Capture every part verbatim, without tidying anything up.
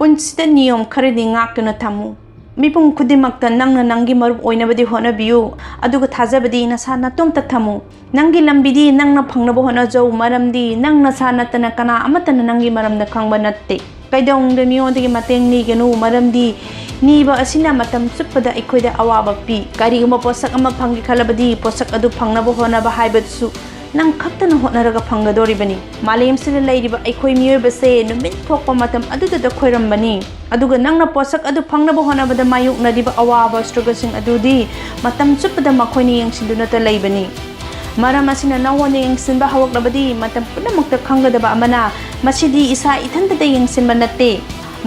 ꯄꯨꯟꯁꯤꯗ ꯅꯤꯌꯣꯝ ꯈꯔꯗꯤ ꯉꯥꯛꯇꯨꯅ ꯊꯝꯃꯨ꯫ ꯃꯤꯄꯨꯝ ꯈꯨꯗꯤꯡꯃꯛꯇ ꯅꯪꯅ ꯅꯪꯒꯤ ꯃꯔꯨꯞ ꯑꯣꯏꯅꯕꯗꯤ ꯍꯣꯠꯅꯕꯤꯌꯨ, ꯑꯗꯨꯒ ꯊꯥꯖꯕꯗꯤ ꯅꯁꯥ ꯅꯇꯣꯝꯇ ꯊꯝꯃꯨ꯫ ꯅꯪꯒꯤ ꯂꯝꯕꯤꯗꯤ ꯅꯪꯅ ꯐꯪꯅꯕ ꯍꯣꯠꯅꯖꯧ, ꯃꯔꯝꯗꯤ ꯅꯪ ꯅꯁꯥ ꯅꯠꯇꯅ ꯀꯅꯥ ꯑꯃꯠꯇꯅ ꯅꯪꯒꯤ ꯃꯔꯝꯗ ꯈꯪꯕ ꯅꯠꯇꯦ꯫ ꯀꯩꯗꯧꯅꯨꯡꯗ ꯃꯤꯉꯣꯟꯗꯒꯤ ꯃꯇꯦꯡ ꯅꯤꯒꯅꯨ, ꯃꯔꯝꯗꯤ ꯅꯤꯕ ꯑꯁꯤꯅ ꯃꯇꯝ ꯆꯨꯞꯄꯗ ꯑꯩꯈꯣꯏꯗ ꯑꯋꯥꯕ ꯄꯤ꯫ ꯀꯔꯤꯒꯨꯝꯕ ꯄꯣꯠꯁꯛ ꯑꯃ ꯐꯪꯒꯦ ꯈꯜꯂꯕꯗꯤ, ꯄꯣꯠꯁꯛ ꯑꯗꯨ ꯐꯪꯅꯕ ꯍꯣꯠꯅꯕ ꯍꯥꯏꯕꯗꯨꯁꯨ ꯅꯪ ꯈꯛꯇꯅ ꯍꯣꯠꯅꯔꯒ ꯐꯪꯒꯗꯧꯔꯤꯕꯅꯤ꯫ ꯃꯥꯂꯦꯝꯁꯤꯗ ꯂꯩꯔꯤꯕ ꯑꯩꯈꯣꯏ ꯃꯤꯑꯣꯏꯕꯁꯦ ꯅꯨꯃꯤꯠ ꯊꯣꯛꯄ ꯃꯇꯝ ꯑꯗꯨꯗꯇ ꯈꯣꯏꯔꯝꯕꯅꯤ, ꯑꯗꯨꯒ ꯅꯪꯅ ꯄꯣꯠꯁꯛ ꯑꯗꯨ ꯐꯪꯅꯕ ꯍꯣꯠꯅꯕꯗ ꯃꯥꯌꯣꯛꯅꯔꯤꯕ ꯑꯋꯥꯕ struggle ꯁꯤꯡ ꯑꯗꯨꯗꯤ ꯃꯇꯝ ꯆꯨꯞꯄꯗ ꯃꯈꯣꯏꯅ ꯌꯦꯡꯁꯤꯟꯗꯨꯅꯇ ꯂꯩꯕꯅꯤ꯫ ꯃꯔꯝ ꯑꯁꯤꯅ ꯅꯉꯣꯟꯗ ꯌꯦꯡꯁꯤꯟꯕ ꯍꯧꯔꯛꯂꯕꯗꯤ, ꯃꯇꯝ ꯄꯨꯝꯅꯃꯛꯇ ꯈꯪꯒꯗꯕ ꯑꯃꯅ, ꯃꯁꯤꯗꯤ ꯏꯁꯥ ꯏꯊꯟꯇꯗ ꯌꯦꯡꯁꯤꯟꯕ ꯅꯠꯇꯦ꯫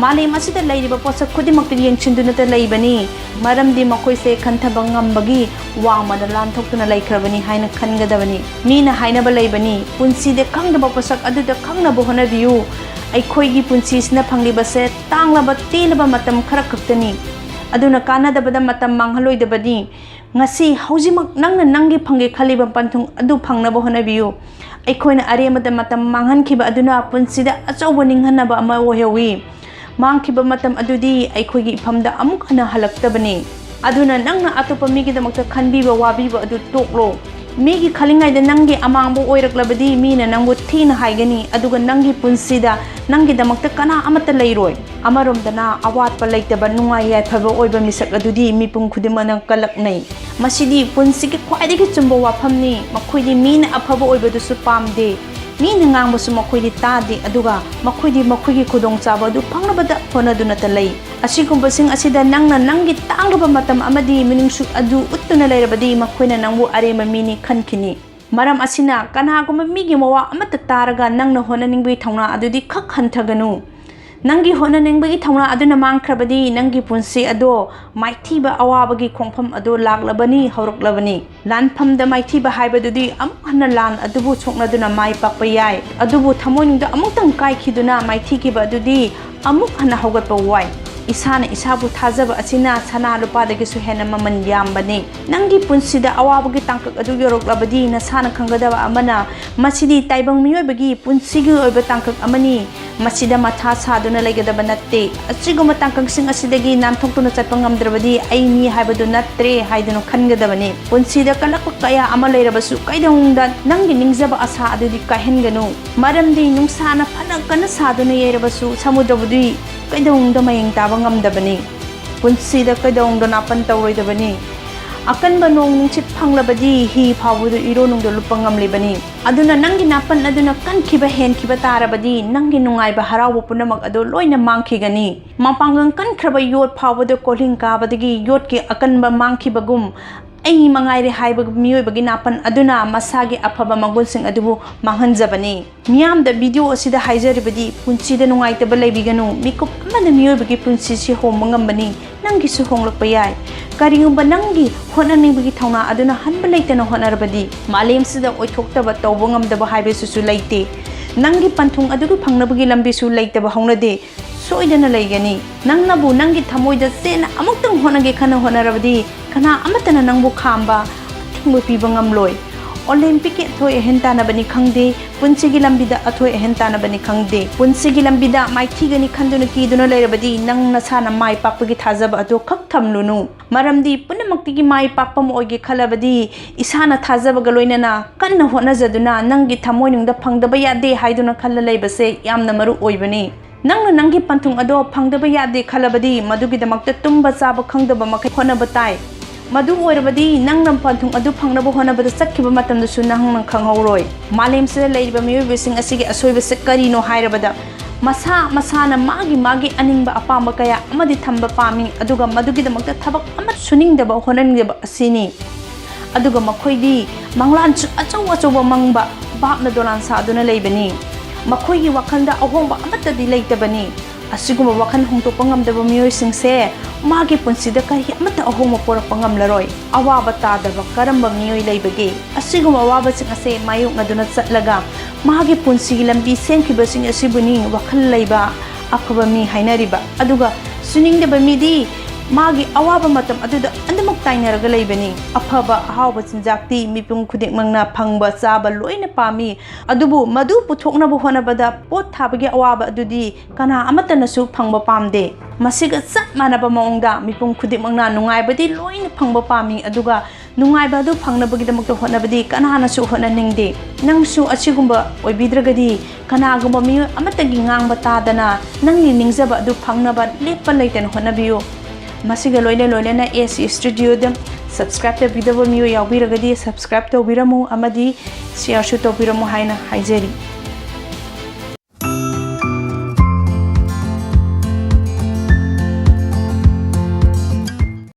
ꯃꯥꯂꯦꯝ ꯑꯁꯤꯗ ꯂꯩꯔꯤꯕ ꯄꯣꯠꯁꯛ ꯈꯨꯗꯤꯡꯃꯛꯇ ꯌꯦꯡꯁꯤꯟꯗꯨꯅꯇ ꯂꯩꯕꯅꯤ, ꯃꯔꯝꯗꯤ ꯃꯈꯣꯏꯁꯦ ꯈꯟꯊꯕ ꯉꯝꯕꯒꯤ ꯋꯥꯡꯃꯗ ꯂꯥꯟꯊꯣꯛꯇꯨꯅ ꯂꯩꯈ꯭ꯔꯕꯅꯤ ꯍꯥꯏꯅ ꯈꯟꯒꯗꯕꯅꯤ꯫ ꯃꯤꯅ ꯍꯥꯏꯅꯕ ꯂꯩꯕꯅꯤ, "ꯄꯨꯟꯁꯤꯗ ꯈꯪꯗꯕ ꯄꯣꯠꯁꯛ ꯑꯗꯨꯗ ꯈꯪꯅꯕ ꯍꯣꯠꯅꯕꯤꯌꯨ"꯫ ꯑꯩꯈꯣꯏꯒꯤ ꯄꯨꯟꯁꯤꯁꯤꯅ ꯐꯪꯂꯤꯕꯁꯦ ꯇꯥꯡꯂꯕ ꯇꯦꯜꯂꯕ ꯃꯇꯝ ꯈꯔ ꯈꯛꯇꯅꯤ, ꯑꯗꯨꯅ ꯀꯥꯟꯅꯗꯕꯗ ꯃꯇꯝ ꯃꯥꯡꯍꯜꯂꯣꯏꯗꯕꯅꯤ꯫ ꯉꯁꯤ ꯍꯧꯖꯤꯛꯃꯛ ꯅꯪꯅ ꯅꯪꯒꯤ ꯐꯪꯒꯦ ꯈꯜꯂꯤꯕ ꯄꯟꯊꯨꯡ ꯑꯗꯨ ꯐꯪꯅꯕ ꯍꯣꯠꯅꯕꯤꯌꯨ꯫ ꯑꯩꯈꯣꯏꯅ ꯑꯔꯦꯝꯕꯗ ꯃꯇꯝ ꯃꯥꯡꯍꯟꯈꯤꯕ ꯑꯗꯨꯅ ꯄꯨꯟꯁꯤꯗ ꯑꯆꯧꯕ ꯅꯤꯡꯍꯟꯅꯕ ꯑꯃ ꯑꯣꯏꯍꯧꯋꯤ꯫ ꯃꯥꯡꯈꯤꯕ ꯃꯇꯝ ꯑꯗꯨꯗꯤ ꯑꯩꯈꯣꯏꯒꯤ ꯏꯐꯝꯗ ꯑꯃꯨꯛ ꯍꯟꯅ ꯍꯜꯂꯛꯇꯕꯅꯤ꯫ ꯑꯗꯨꯅ ꯅꯪꯅ ꯑꯇꯣꯞꯄ ꯃꯤꯒꯤꯗꯃꯛꯇ ꯈꯟꯕꯤꯕ ꯋꯥꯕꯤꯕ ꯑꯗꯨ ꯇꯣꯛꯂꯣ꯫ ꯃꯤꯒꯤ ꯈꯜꯂꯤꯉꯩꯗ ꯅꯪꯒꯤ ꯑꯃꯥꯡꯕ ꯑꯣꯏꯔꯛꯂꯕꯗꯤ, ꯃꯤꯅ ꯅꯪꯕꯨ ꯊꯤꯅ ꯍꯥꯏꯒꯅꯤ, ꯑꯗꯨꯒ ꯅꯪꯒꯤ ꯄꯨꯟꯁꯤꯗ ꯅꯪꯒꯤꯗꯃꯛꯇ ꯀꯅꯥ ꯑꯃꯠꯇ ꯂꯩꯔꯣꯏ꯫ ꯑꯃꯔꯣꯝꯗꯅ, ꯑꯋꯥꯠꯄ ꯂꯩꯇꯕ, ꯅꯨꯡꯉꯥꯏ ꯌꯥꯏꯐꯕ ꯑꯣꯏꯕ ꯃꯤꯁꯛ ꯑꯗꯨꯗꯤ ꯃꯤꯄꯨꯝ ꯈꯨꯗꯤꯡꯃꯛꯅ ꯀꯜꯂꯛꯅꯩ꯫ ꯃꯁꯤꯗꯤ ꯄꯨꯟꯁꯤꯒꯤ ꯈ꯭ꯋꯥꯏꯗꯒꯤ ꯆꯨꯝꯕ ꯋꯥꯐꯝꯅꯤ꯫ ꯃꯈꯣꯏꯗꯤ ꯃꯤꯅ ꯑꯐꯕ ꯑꯣꯏꯕꯗꯨꯁꯨ ꯄꯥꯝꯗꯦ, ꯃꯤꯅ ꯉꯥꯡꯕꯁꯨ ꯃꯈꯣꯏꯗꯤ ꯇꯥꯗꯦ, ꯑꯗꯨꯒ ꯃꯈꯣꯏꯗꯤ ꯃꯈꯣꯏꯒꯤ ꯈꯨꯗꯣꯡꯆꯥꯕ ꯑꯗꯨ ꯐꯪꯅꯕꯗ ꯍꯣꯠꯅꯗꯨꯅꯇ ꯂꯩ꯫ ꯑꯁꯤꯒꯨꯝꯕꯁꯤꯡ ꯑꯁꯤꯗ ꯅꯪꯅ ꯅꯪꯒꯤ ꯇꯥꯡꯂꯕ ꯃꯇꯝ ꯑꯃꯗꯤ ꯃꯤꯅꯨꯡꯁꯤ ꯑꯗꯨ ꯎꯠꯇꯨꯅ ꯂꯩꯔꯕꯗꯤ, ꯃꯈꯣꯏꯅ ꯅꯪꯕꯨ ꯑꯔꯦꯝꯕ ꯃꯤꯅꯤ ꯈꯟꯈꯤꯅꯤ꯫ ꯃꯔꯝ ꯑꯁꯤꯅ, ꯀꯅꯥꯒꯨꯝꯕ ꯃꯤꯒꯤ ꯃꯋꯥ ꯑꯃꯠꯇ ꯇꯥꯔꯒ ꯅꯪꯅ ꯍꯣꯠꯅꯅꯤꯡꯕꯒꯤ ꯊꯧꯅꯥ ꯑꯗꯨꯗꯤ ꯈꯛ ꯍꯟꯊꯒꯅꯨ꯫ ꯅꯪꯒꯤ ꯍꯣꯠꯅꯅꯤꯡꯕꯒꯤ ꯊꯧꯅꯥ ꯑꯗꯨꯅ ꯃꯥꯡꯈ꯭ꯔꯕꯗꯤ, ꯅꯪꯒꯤ ꯄꯨꯟꯁꯤ ꯑꯗꯣ ꯃꯥꯏꯊꯤꯕ ꯑꯋꯥꯕꯒꯤ ꯈꯣꯡꯐꯝ ꯑꯗꯨ ꯂꯥꯛꯂꯕꯅꯤ, ꯍꯧꯔꯛꯂꯕꯅꯤ꯫ ꯂꯥꯟꯐꯝꯗ ꯃꯥꯏꯊꯤꯕ ꯍꯥꯏꯕꯗꯨꯗꯤ ꯑꯃꯨꯛ ꯍꯟꯅ ꯂꯥꯟ ꯑꯗꯨꯕꯨ ꯁꯣꯛꯅꯗꯨꯅ ꯃꯥꯏ ꯄꯥꯛꯄ ꯌꯥꯏ, ꯑꯗꯨꯕꯨ ꯊꯃꯣꯏꯅꯨꯡꯗ ꯑꯃꯨꯛꯇꯪ ꯀꯥꯏꯈꯤꯗꯨꯅ ꯃꯥꯏꯊꯤꯈꯤꯕ ꯑꯗꯨꯗꯤ ꯑꯃꯨꯛ ꯍꯟꯅ ꯍꯧꯒꯠꯄ ꯋꯥꯏ꯫ ꯏꯁꯥꯅ ꯏꯁꯥꯕꯨ ꯊꯥꯖꯕ ꯑꯁꯤꯅ ꯁꯅꯥ ꯂꯨꯄꯥꯗꯒꯤꯁꯨ ꯍꯦꯟꯅ ꯃꯃꯜ ꯌꯥꯝꯕꯅꯤ꯫ ꯅꯪꯒꯤ ꯄꯨꯟꯁꯤꯗ ꯑꯋꯥꯕꯒꯤ ꯇꯥꯡꯀꯛ ꯑꯗꯨ ꯌꯧꯔꯛꯂꯕꯗꯤ, ꯅꯁꯥꯅ ꯈꯪꯒꯗꯕ ꯑꯃꯅ, ꯃꯁꯤꯗꯤ ꯇꯥꯏꯕꯪ ꯃꯤꯑꯣꯏꯕꯒꯤ ꯄꯨꯟꯁꯤꯒꯤ ꯑꯣꯏꯕ ꯇꯥꯡꯀꯛ ꯑꯃꯅꯤ꯫ ꯃꯁꯤꯗ ꯃꯊꯥ ꯁꯥꯗꯨꯅ ꯂꯩꯒꯗꯕ ꯅꯠꯇꯦ꯫ ꯑꯁꯤꯒꯨꯝꯕ ꯇꯥꯡꯀꯛꯁꯤꯡ ꯑꯁꯤꯗꯒꯤ ꯅꯥꯟꯊꯣꯛꯇꯨꯅ ꯆꯠꯄ ꯉꯝꯗ꯭ꯔꯕꯗꯤ ꯑꯩ ꯃꯤ ꯍꯥꯏꯕꯗꯨ ꯅꯠꯇ꯭ꯔꯦ ꯍꯥꯏꯗꯨꯅ ꯈꯟꯒꯗꯕꯅꯤ꯫ ꯄꯨꯟꯁꯤꯗ ꯀꯜꯂꯛꯄ ꯀꯌꯥ ꯑꯃ ꯂꯩꯔꯕꯁꯨ ꯀꯩꯗꯧꯅꯨꯡꯗ ꯅꯪꯒꯤ ꯅꯤꯡꯖꯕ ꯑꯁꯥ ꯑꯗꯨꯗꯤ ꯀꯥꯏꯍꯟꯒꯅꯨ꯫ ꯃꯔꯝꯗꯤ ꯅꯨꯡꯁꯥꯅ ꯐꯅ ꯀꯟꯅ ꯁꯥꯗꯨꯅ ꯌꯩꯔꯕꯁꯨ ꯁꯃꯨꯗ꯭ꯔꯕꯨꯗꯤ ꯀꯩꯗꯧꯅꯨꯡꯗ ꯃꯌꯦꯡ ꯇꯥꯕ ꯉꯝꯗꯕꯅꯤ꯫ ꯄꯨꯟꯁꯤꯗ ꯀꯩꯗꯧꯅꯨꯡꯗ ꯅꯥꯄꯟ ꯇꯧꯔꯣꯏꯗꯕꯅꯤ꯫ ꯑꯀꯟꯕ ꯅꯣꯡ ꯅꯨꯡꯁꯤꯠ ꯐꯪꯂꯕꯗꯤ ꯍꯤ ꯐꯥꯎꯕꯗꯨ ꯏꯔꯣ ꯅꯨꯡꯗ ꯂꯨꯞꯄ ꯉꯝꯂꯤꯕꯅꯤ꯫ ꯑꯗꯨꯅ ꯅꯪꯒꯤ ꯅꯥꯄꯟ ꯑꯗꯨꯅ ꯀꯟꯈꯤꯕ ꯍꯦꯟꯈꯤꯕ ꯇꯥꯔꯕꯗꯤ ꯅꯪꯒꯤ ꯅꯨꯡꯉꯥꯏꯕ ꯍꯔꯥꯎꯕ ꯄꯨꯝꯅꯃꯛ ꯑꯗꯨ ꯂꯣꯏꯅ ꯃꯥꯡꯈꯤꯒꯅꯤ꯫ ꯃꯄꯥꯡꯒꯜ ꯀꯟꯈ꯭ꯔꯕ ꯌꯣꯠ ꯐꯥꯎꯕꯗ ꯀꯣꯜꯍꯤꯡ ꯀꯥꯕꯗꯒꯤ ꯌꯣꯠꯀꯤ ꯑꯀꯟꯕ ꯃꯥꯡꯈꯤꯕꯒꯨꯝ ꯑꯩ ꯃꯉꯥꯏꯔꯦ ꯍꯥꯏꯕ ꯃꯤꯑꯣꯏꯕꯒꯤ ꯅꯥꯄꯟ ꯑꯗꯨꯅ ꯃꯁꯥꯒꯤ ꯑꯐꯕ ꯃꯒꯨꯟꯁꯤꯡ ꯑꯗꯨꯕꯨ ꯃꯥꯡꯍꯟꯖꯕꯅꯤ꯫ ꯃꯤꯌꯥꯝꯗ ꯚꯤꯗꯤꯑꯣ ꯑꯁꯤꯗ ꯍꯥꯏꯖꯔꯤꯕꯗꯤ ꯄꯨꯟꯁꯤꯗ ꯅꯨꯡꯉꯥꯏꯇꯕ ꯂꯩꯕꯤꯒꯅꯨ꯫ ꯃꯤꯀꯨꯞ ꯑꯃꯅ ꯃꯤꯑꯣꯏꯕꯒꯤ ꯄꯨꯟꯁꯤꯁꯤ ꯍꯣꯡꯕ ꯉꯝꯕꯅꯤ꯫ ꯅꯪꯒꯤꯁꯨ ꯍꯣꯡꯂꯛꯄ ꯌꯥꯏ꯫ ꯀꯔꯤꯒꯨꯝꯕ ꯅꯪꯒꯤ ꯍꯣꯠꯅꯅꯤꯡꯕꯒꯤ ꯊꯧꯅꯥ ꯑꯗꯨꯅ ꯍꯟꯕ ꯂꯩꯇꯅ ꯍꯣꯠꯅꯔꯕꯗꯤ ꯃꯥꯂꯦꯝꯁꯤꯗ ꯑꯣꯏꯊꯣꯛꯇꯕ ꯇꯧꯕ ꯉꯝꯗꯕ ꯍꯥꯏꯕꯁꯤꯁꯨ ꯂꯩꯇꯦ꯫ ꯅꯪꯒꯤ ꯄꯟꯊꯨꯡ ꯑꯗꯨꯒꯤ ꯐꯪꯅꯕꯒꯤ ꯂꯝꯕꯤꯁꯨ ꯂꯩꯇꯕ ꯍꯧꯅꯗꯦ꯫ ꯁꯣꯏꯗꯅ ꯂꯩꯒꯅꯤ꯫ ꯅꯪꯅꯕꯨ ꯅꯪꯒꯤ ꯊꯃꯣꯏꯗ ꯆꯦꯠꯅ ꯑꯃꯨꯛꯇꯪ ꯍꯣꯠꯅꯒꯦ ꯈꯟꯅ ꯍꯣꯠꯅꯔꯕꯗꯤ ꯀꯅꯥ ꯑꯃꯠꯇꯅ ꯅꯪꯕꯨ ꯈꯥꯝꯕ ꯑꯊꯤꯡꯕ ꯄꯤꯕ ꯉꯝꯂꯣꯏ꯫ ꯑꯣꯂꯦꯝꯄꯤꯛꯀꯤ ꯑꯊꯣꯏ ꯑꯍꯦꯟ ꯇꯥꯟꯅꯕꯅꯤ ꯈꯪꯗꯦ, ꯄꯨꯟꯁꯤꯒꯤ ꯂꯝꯕꯤꯗ ꯑꯊꯣꯏ ꯑꯍꯦꯟ ꯇꯥꯟꯅꯕꯅꯤ ꯈꯪꯗꯦ, ꯄꯨꯟꯁꯤꯒꯤ ꯂꯝꯕꯤꯗ ꯃꯥꯏꯊꯤꯒꯅꯤ ꯈꯟꯗꯨꯅ ꯀꯤꯗꯨꯅ ꯂꯩꯔꯕꯗꯤ ꯅꯪ ꯅꯁꯥꯅ ꯃꯥꯏ ꯄꯥꯛꯄꯒꯤ ꯊꯥꯖꯕ ꯑꯗꯨ ꯈꯛ ꯊꯝꯂꯨꯅꯨ꯫ ꯃꯔꯝꯗꯤ ꯄꯨꯝꯅꯃꯛꯇꯒꯤ ꯃꯥꯏ ꯄꯥꯛꯄ ꯑꯃ ꯑꯣꯏꯒꯦ ꯈꯜꯂꯕꯗꯤ ꯏꯁꯥꯅ ꯊꯥꯖꯕꯒ ꯂꯣꯏꯅꯅ ꯀꯟꯅ ꯍꯣꯠꯅꯖꯗꯨꯅ ꯅꯪꯒꯤ ꯊꯃꯣꯏꯅꯨꯡꯗ ꯐꯪꯗꯕ ꯌꯥꯗꯦ ꯍꯥꯏꯗꯨꯅ ꯈꯜꯂ ꯂꯩꯕꯁꯦ ꯌꯥꯝꯅ ꯃꯔꯨ ꯑꯣꯏꯕꯅꯤ꯫ ꯅꯪꯅ ꯅꯪꯒꯤ ꯄꯟꯊꯨꯡ ꯑꯗꯣ ꯐꯪꯗꯕ ꯌꯥꯗꯦ ꯈꯜꯂꯕꯗꯤ ꯃꯗꯨꯒꯤꯗꯃꯛꯇ ꯇꯨꯝꯕ ꯆꯥꯕ ꯈꯪꯗꯕ ꯃꯈꯩ ꯍꯣꯠꯅꯕ ꯇꯥꯏ꯫ ꯃꯗꯨ ꯑꯣꯏꯔꯕꯗꯤ ꯅꯪꯅ ꯄꯟꯊꯨꯡ ꯑꯗꯨ ꯐꯪꯅꯕ ꯍꯣꯠꯅꯕꯗ ꯆꯠꯈꯤꯕ ꯃꯇꯝꯗꯁꯨ ꯅꯪꯅ ꯈꯪꯍꯧꯔꯣꯏ꯫ ꯃꯥꯂꯦꯝꯁꯤꯗ ꯂꯩꯔꯤꯕ ꯃꯤꯑꯣꯏꯕꯁꯤꯡ ꯑꯁꯤꯒꯤ ꯑꯁꯣꯏꯕꯁꯦ ꯀꯔꯤꯅꯣ ꯍꯥꯏꯔꯕꯗ ꯃꯁꯥ ꯃꯁꯥꯅ ꯃꯥꯒꯤ ꯃꯥꯒꯤ ꯑꯅꯤꯡꯕ ꯑꯄꯥꯝꯕ ꯀꯌꯥ ꯑꯃꯗꯤ ꯊꯝꯕ ꯄꯥꯝꯃꯤ, ꯑꯗꯨꯒ ꯃꯗꯨꯒꯤꯗꯃꯛꯇ ꯊꯕꯛ ꯑꯃ ꯁꯨꯅꯤꯡꯗꯕ ꯍꯣꯠꯅꯅꯤꯡꯗꯕ ꯑꯁꯤꯅꯤ꯫ ꯑꯗꯨꯒ ꯃꯈꯣꯏꯗꯤ ꯃꯪꯂꯥꯟꯁꯨ ꯑꯆꯧ ꯑꯆꯧꯕ ꯃꯪꯕ ꯚꯥꯞꯅ ꯗꯣꯂꯥꯟ ꯁꯥꯗꯨꯅ ꯂꯩꯕꯅꯤ꯫ ꯃꯈꯣꯏꯒꯤ ꯋꯥꯈꯜꯗ ꯑꯍꯣꯡꯕ ꯑꯃꯠꯇꯗꯤ ꯂꯩꯇꯕꯅꯤ꯫ ꯑꯁꯤꯒꯨꯝꯕ ꯋꯥꯈꯜ ꯍꯣꯡꯗꯣꯛꯄ ꯉꯝꯗꯕ ꯃꯤꯑꯣꯏꯁꯤꯡꯁꯦ ꯃꯥꯒꯤ ꯄꯨꯟꯁꯤꯗ ꯀꯔꯤ ꯑꯃꯠꯇ ꯑꯍꯣꯡꯕ ꯄꯨꯔꯛꯄ ꯉꯝꯂꯔꯣꯏ꯫ ꯑꯋꯥꯕ ꯇꯥꯗꯕ ꯀꯔꯝꯕ ꯃꯤꯑꯣꯏ ꯂꯩꯕꯒꯦ? ꯑꯁꯤꯒꯨꯝꯕ ꯑꯋꯥꯕꯁꯤꯡ ꯑꯁꯦ ꯃꯥꯌꯣꯛꯅꯗꯨꯅ ꯆꯠꯂꯒ ꯃꯥꯒꯤ ꯄꯨꯟꯁꯤꯒꯤ ꯂꯝꯕꯤ ꯁꯦꯝꯈꯤꯕꯁꯤꯡ ꯑꯁꯤꯕꯨꯅꯤ ꯋꯥꯈꯜ ꯂꯩꯕ ꯑꯐꯕ ꯃꯤ ꯍꯥꯏꯅꯔꯤꯕ꯫ ꯑꯗꯨꯒ ꯁꯨꯅꯤꯡꯗꯕ ꯃꯤꯗꯤ ꯃꯥꯒꯤ ꯑꯋꯥꯕ ꯃꯇꯝ ꯑꯗꯨꯗ ꯑꯗꯨꯃꯛ ꯇꯥꯏꯅꯔꯒ ꯂꯩꯕꯅꯤ꯫ ꯑꯐꯕ ꯑꯍꯥꯎꯕ ꯆꯤꯟꯖꯥꯛꯇꯤ ꯃꯤꯄꯨꯝ ꯈꯨꯗꯤꯡꯃꯛꯅ ꯐꯪꯕ ꯆꯥꯕ ꯂꯣꯏꯅ ꯄꯥꯝꯃꯤ, ꯑꯗꯨꯕꯨ ꯃꯗꯨ ꯄꯨꯊꯣꯛꯅꯕ ꯍꯣꯠꯅꯕꯗ ꯄꯣꯠ ꯊꯥꯕꯒꯤ ꯑꯋꯥꯕ ꯑꯗꯨꯗꯤ ꯀꯅꯥ ꯑꯃꯠꯇꯅꯁꯨ ꯐꯪꯕ ꯄꯥꯝꯗꯦ꯫ ꯃꯁꯤꯒ ꯆꯞ ꯃꯥꯟꯅꯕ ꯃꯑꯣꯡꯗ ꯃꯤꯄꯨꯝ ꯈꯨꯗꯤꯡꯃꯛꯅ ꯅꯨꯡꯉꯥꯏꯕꯗꯤ ꯂꯣꯏꯅ ꯐꯪꯕ ꯄꯥꯝꯃꯤ, ꯑꯗꯨꯒ ꯅꯨꯡꯉꯥꯏꯕ ꯑꯗꯨ ꯐꯪꯅꯕꯒꯤꯗꯃꯛꯇ ꯍꯣꯠꯅꯕꯗꯤ ꯀꯅꯥꯅꯁꯨ ꯍꯣꯠꯅꯅꯤꯡꯗꯦ꯫ ꯅꯪꯁꯨ ꯑꯁꯤꯒꯨꯝꯕ ꯑꯣꯏꯕꯤꯗ꯭ꯔꯒꯗꯤ ꯀꯅꯥꯒꯨꯝꯕ ꯃꯤꯑꯣꯏ ꯑꯃꯠꯇꯒꯤ ꯉꯥꯡꯕ ꯇꯥꯗꯅ ꯅꯪꯒꯤ ꯅꯤꯡꯖꯕ ꯑꯗꯨ ꯐꯪꯅꯕ ꯂꯦꯞꯄ ꯂꯩꯇꯅ ꯍꯣꯠꯅꯕꯤꯌꯨ꯫ ꯃꯁꯤꯒ ꯂꯣꯏꯅ ꯂꯣꯏꯅꯅ ꯑꯦ ꯁꯤ ꯁ꯭ꯇꯨꯗꯤꯑꯣꯗ ꯁꯕꯁꯀ꯭ꯔꯥꯏꯕ ꯇꯧꯕꯤꯗꯕ ꯃꯤꯑꯣꯏ ꯌꯥꯎꯕꯤꯔꯒꯗꯤ ꯁꯕꯁꯀ꯭ꯔꯥꯏꯕ ꯇꯧꯕꯤꯔꯝꯃꯨ ꯑꯃꯗꯤ ꯁꯤꯌꯔꯁꯨ ꯇꯧꯕꯤꯔꯝꯃꯨ ꯍꯥꯏꯅ ꯍꯥꯏꯖꯔꯤ꯫